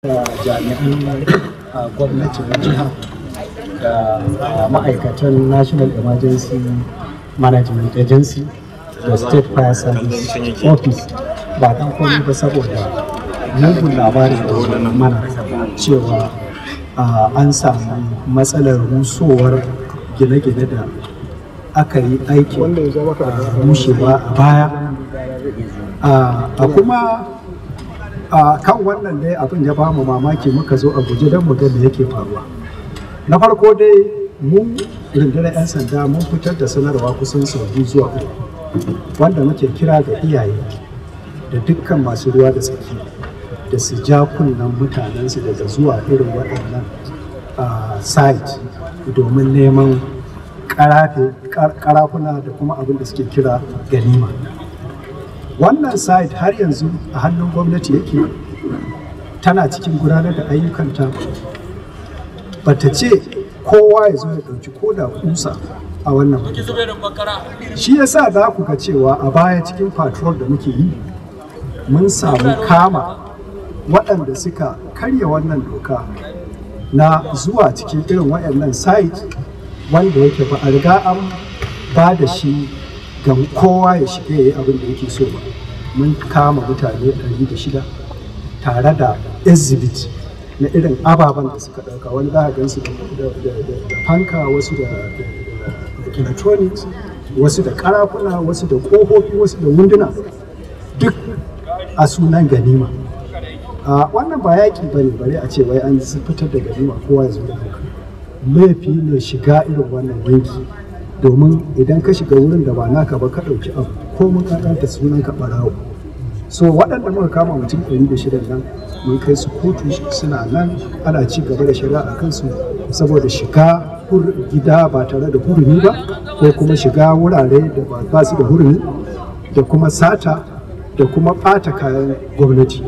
Jami'an gwamnati na jiha da ma'aikatan National Emergency Management Agency da State Fire Service Office, ba dan komai ba saboda mugun labarin da zo mana cewa an samu matsalar rusowar gine-gine da aka yi aikin rushewa a baya. A kuma a kan wannan ne abin ya bamu mamaki, muka zo a guje don mu ga me yake faruwa. Na farko dai, mu rundunar 'yan sanda mun fitar da sanarwa kusan sau biyu zuwa uku, wanda muke kira ga iyaye da dukkan masu ruwa da tsaki da su ja kunnen mutanensu daga zuwa irin waɗannan site domin neman karafuna da kuma abin da suke kira ganima. Wannan site har yanzu a hannun gwamnati yake, tana cikin gudanar da ayyukanta. Bata ce kowa ya zo ya ɗauki ko da kusa a wannan. Shi yasa za ku ga cewa a baya cikin patrol da muke yi, mun samu kama waɗanda suka karya wannan doka na zuwa cikin irin waɗannan site wanda yake ba a riga an ba da shi ga kowa ya shiga ya yi abin da yake so ba. Mun kama mutane 106 tare da exhibit na irin ababen da suka ɗauka. Wani za a gansu da fanka, wasu da electronics, wasu da karafuna, wasu da ƙofofi, wasu da wunduna, duk a sunan ganima. Wannan ba yaƙi ba ne bare a ce wai an fitar da ganima kowa ya zo da ɗauka. Laifi ne shiga irin wannan yanki, domin idan ka shiga wurin da ba naka ba ka ɗauki abu, ko mun ƙanƙanta, sunan ka ɓarawo. So waɗanda muka kama, mutum 106 nan, mun kai su kotu, suna nan ana ci gaba da shari'a a kansu saboda shiga gida ba tare da hurumi ba, ko kuma shiga wurare da ba su da hurumi, da kuma sata, da kuma ɓata kayan gwamnati.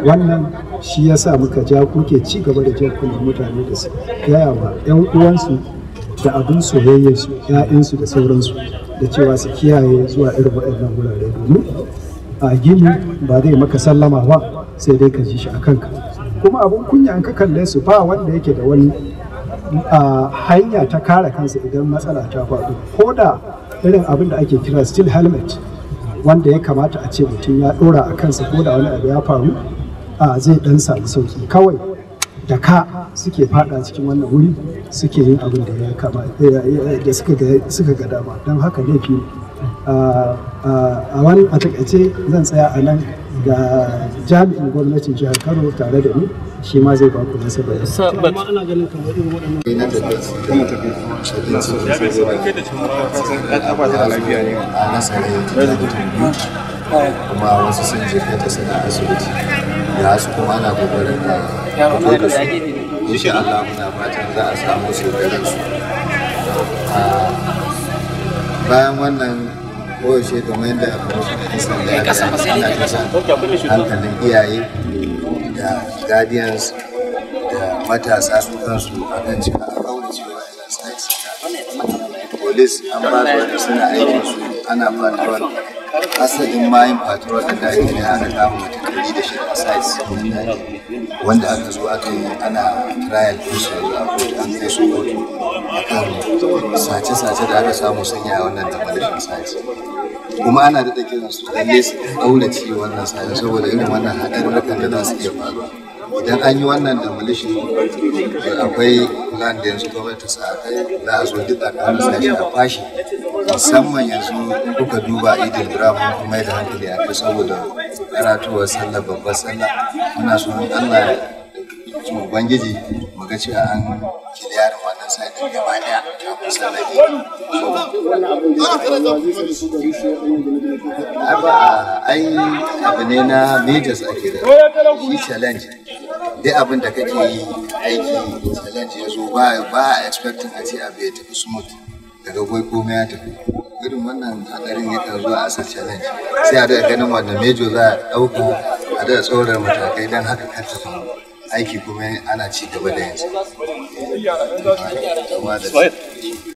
Wannan shi ya sa muka ja kuke ci gaba da jan kunnen mutane da su gaya wa 'yan uwansu da abin soyayyarsu, 'ya'yansu da sauransu, da cewa su kiyaye zuwa irin waɗannan wurare, domin a gini ba zai maka sallama ba, sai dai ka ji shi a kanka. Kuma abin kunya, an ka kalle su, ba wanda yake da wani hanya ta kare kansa idan matsala ta faɗo, ko da irin abin da ake kira steel helmet wanda ya kamata a ce mutum ya ɗora a kansa, ko da wani abu ya faru a zai ɗan samu sauki. Kawai da ka suke fada cikin wannan wuri, suke yin abin da ya kama da suka ga dama. Don haka laifi ne. A wani a takaice zan tsaya a nan. Ga jami'in gwamnatin jihar Kano tare da ni, shi ma zai baku nasa bayani. Amma ana ganin kamar irin waɗannan na tafi a nasarar mutum biyu, kuma wasu sun jikkata, suna asibiti da su, kuma ana kokarin a fito da su. Insha Allah muna fatan za a samu su da su. Bayan wannan, koyaushe kamar yadda kwamishinan sanda ya ana kasa hankalin iyaye da guardians da matasa su kansu a kan cewa a kaurace wa sites. Police an ba su wanda suna aikin su, ana patrol. Asalin mayin patrol ɗin da ake ne, aka kama mutum 106 a sites wanda aka zo aka yi, ana trial ɗin su yanzu a kotu, an kai su kotu akan sace-sace da aka samu sun yi a wannan demolition sites. Kuma ana daɗa kiran su lalle su ƙaurace wannan site saboda irin wannan haɗarurrukan da za su iya faruwa idan an yi wannan demolition. Akwai plan da yanzu gwamnati sa kai, za a zo duk a ƙara sashi a fashi. Musamman yanzu kuka duba Idil Bra, mun kuma da hankali a kai saboda karatuwar sallah, babbar sallah. Muna so in Allah su Ubangiji mu ga cewa an clearing wannan site din gaba daya kafin sallah. Ai ba ai abu ne na majors ake da shi, challenge. Duk abin da kake yi aiki, challenge ya zo, ba expecting a ce abu ya tafi smooth daga gwai, komai ya tafi. Irin wannan hadarin yakan zo a asa challenge, sai a daga ganin wannan measure za a ɗauka, a daga tsoron matakai don haka kar ta faru. Aiki kuma ana ci gaba da yanzu.